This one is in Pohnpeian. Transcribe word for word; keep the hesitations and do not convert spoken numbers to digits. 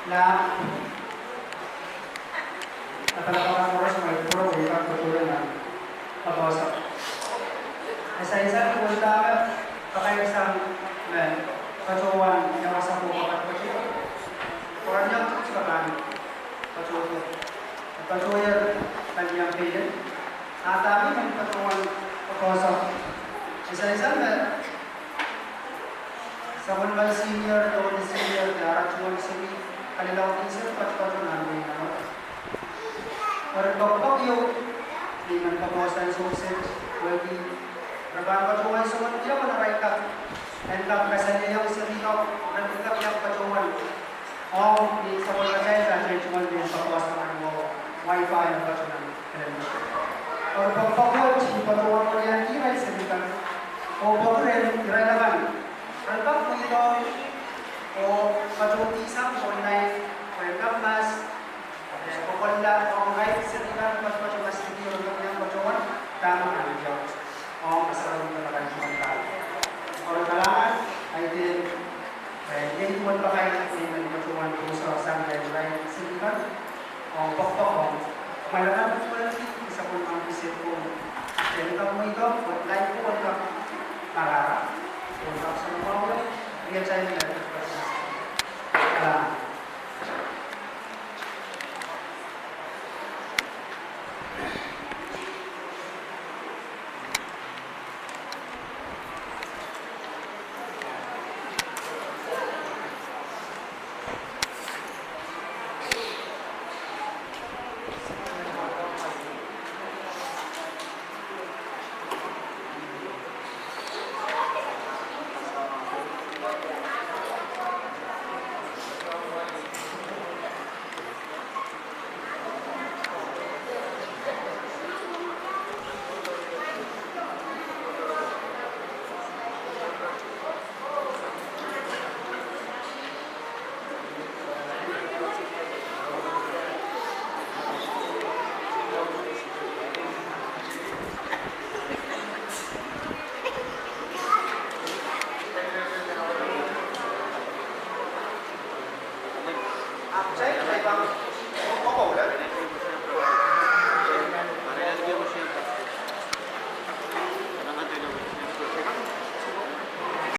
Lahp, a pahn pahn koaros me pwurehng wehwehki patohwan nan koapoaso. E sansal me uhdahn pakair sang me patohwan ia wasa ko pahn patohwan. Pwurehng iang tikitik pahn patohwan. Patohwan pahn iang peilen. A dahme men patohwan koapoaso. E sansal me sapwellimen senior, tohn senior, de ara tungoal seri, kalelaud seri, patopato nan wehi nan. Eri poakpoak ieu, ni men koapoaso en sohte wehwehki, re pahn patohwan soangen ieu me re kak, en kak kasalehiong seri ko, re kak iang patohwan. Ong ni sapwellimatail pahn tungoal mehn koapoaso nan wehi, wifi en patohwan. Eri poakpoak wet, patohwan iang irail seri kan, oh patohwan irail akan. Re kak mweidohng, oh patohwan sang online, oh e kak mas, eh, kokolla, oh irail seri kan, patohwan mas seri, oh re kak iang patohwan, dahme kan iang. Ong kasarawi kan akan tungoal kan. Eri kalahngan, ahi de, eh, iei duwen pakair, ni men patohwan pwurehng sang irail seri kan. Ong poakpoak ong. Mwein akan pwurehng sapwellimen seri ko. Ahpw ni kak mweidohng, oh live ko, oh kak marara. Oh kak soangen mwahu, riatail me. Kalahngan.